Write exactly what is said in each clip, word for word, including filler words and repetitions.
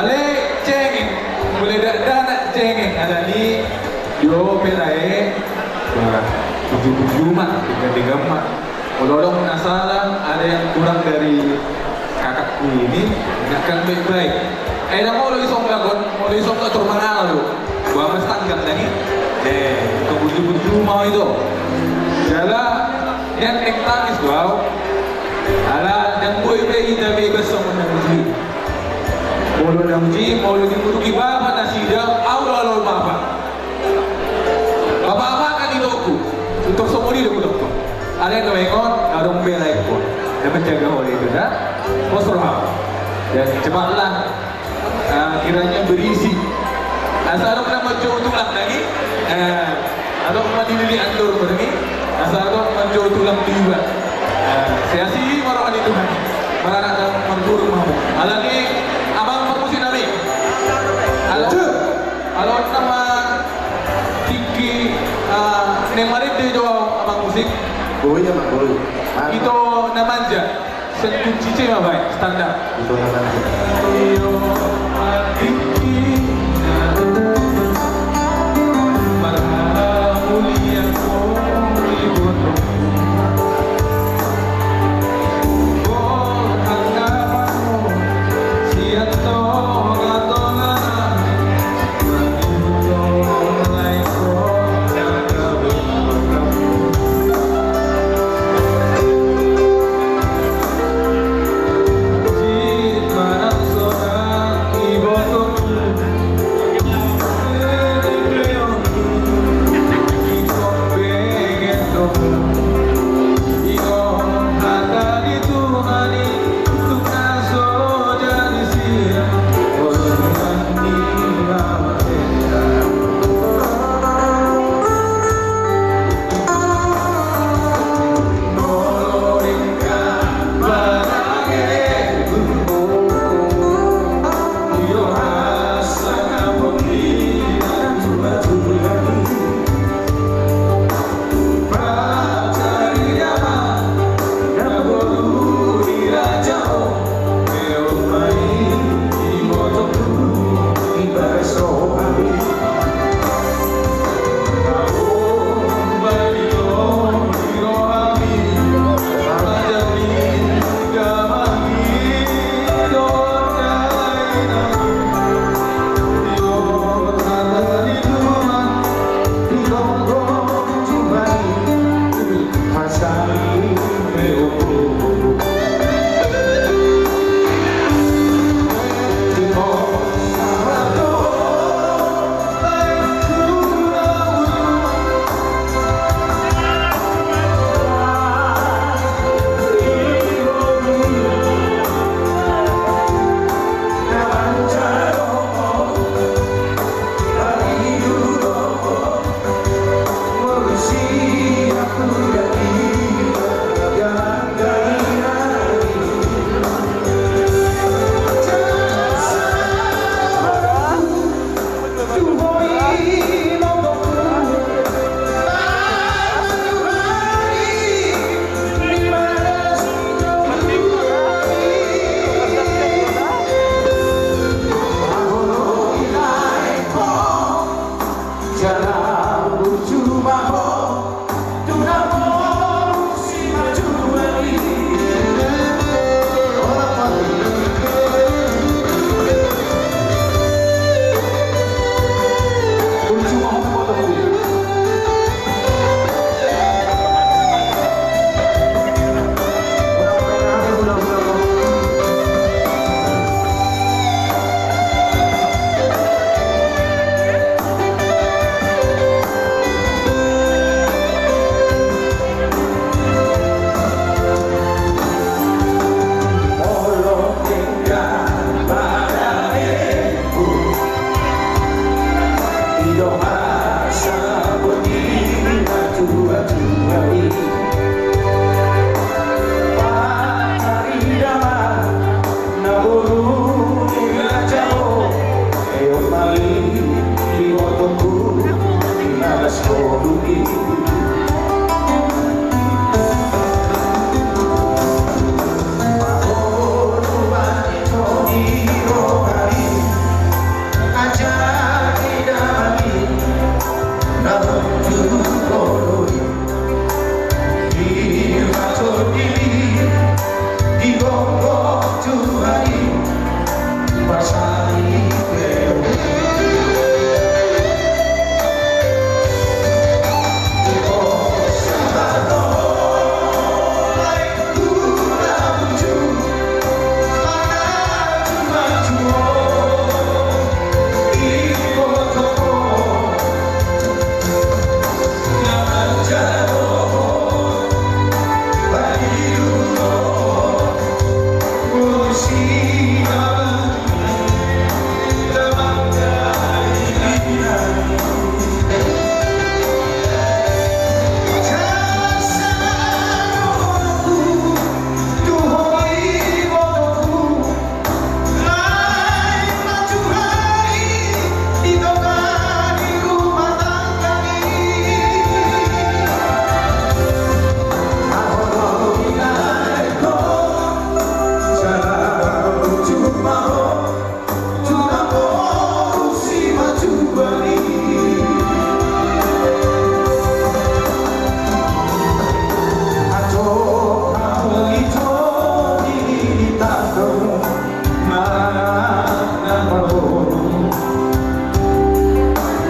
Ale cengeng, mulai dakdanak cengeng, alani i, jo pelae, wah, tujuh-tujuh ma, tiga-tiga ma. Molo adong na salah, ada yang kurang dari kakakku ini, ingatkan baik-baik. Eh, na molo isong lakon, molo isong lakon mangalu. Gua mas tanggang lagi. Eh, tujuh-tujuh ma itu. Jala, yang tangis gua. Ala, yang boy be ita bebas sama yang Molo na uji, molo dimuduki bapa nasida, au do alo bapa. Bapa-bapa kan didokku. Untuk somodi do hudokku. Alai na mengon, adong bela ikut. Dapat jaga oleh itu dah. Pos roha. Dan cepatlah. Ah, kiranya berisi. Asa adong na manjou tulang lagi. Eh, Adong ma dilili andor berni, asa adong manjou tulang tu iba. Eh, seasi ma roha ni Tuhan. Maranak dan marguru mamu. Alani, abang parmusik nami. Alo, alo nama tingki, eh, neng marende jo abang musik. Boi, abang boi. Ito na manja. Sen kunci C ma baen, standar. Itu namanya.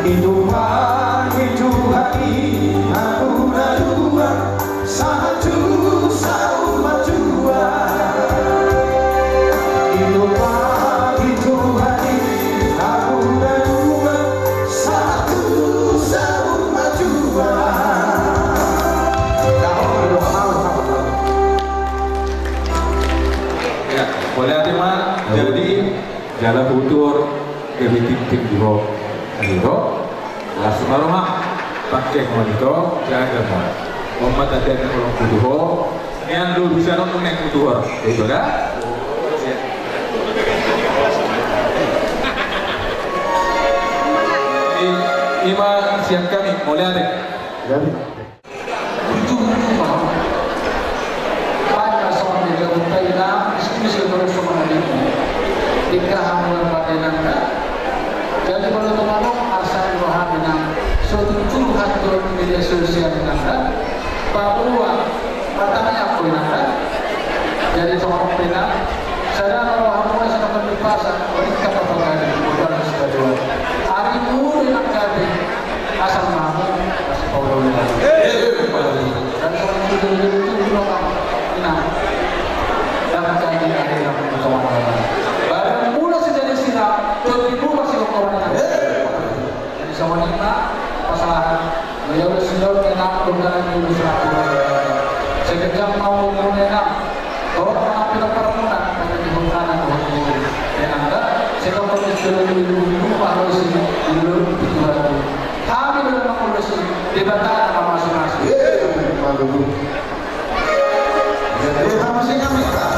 Itupa ni Tuhan i hamu na dua, sahat tu saur matua. Itupa ni Tuhan i hamu na dua, sahat tu saur matua. Ya, boleh ate ma. Jadi, jala hutuhor gabe tingting di ho. Ayo do. Las ma roha. Pake ma ito, jaga ma. On ma tanda ni holong tu ho. Nian do bisa non naeng hutuhor. Ito da. I, i ma sian hami, mauliate. Jadi. Butuh rumah. Banyak sama dia jauh Thailand, istri saya terus sama dia. Nikah mulai pada nangka. Jadi kalau teman-teman asal rohani nang, suatu curhat di media sosial nangka. Bahwa matanya apa nangka. Jadi teman-teman, saya rohani saya akan dipasang, nikah apa tadi, bukan sudah dua. Hari mulu nangka. Asal mamuk, asal paulo. Eh, eh, eh, eh. Dan sama itu, itu, itu, itu, itu, nah. Dan jadi akhirnya pertemuan. Baru mula sejadi sila, jadi berubah si kawan. Eh, eh, eh. Jadi sama ini, nah, masalah. Ya, udah, sudah, enak, udah, ini, udah, serah, udah, udah. Sekejap mau, mau enak. Dohot ma pinompar muna, pake di hutana dohot muna. Yang anda, saya kau pake sudah dulu, dulu, dulu, dulu, dulu, dulu. Kami dalam mangulusi, Debata nama masing-masing. Eh, malu. Jadi, sama sih kami, Pak.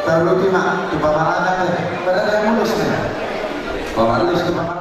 Taruti ma tu pamaraga, eh. Pada dia mulus, eh. Pamarulus tu pamaraga.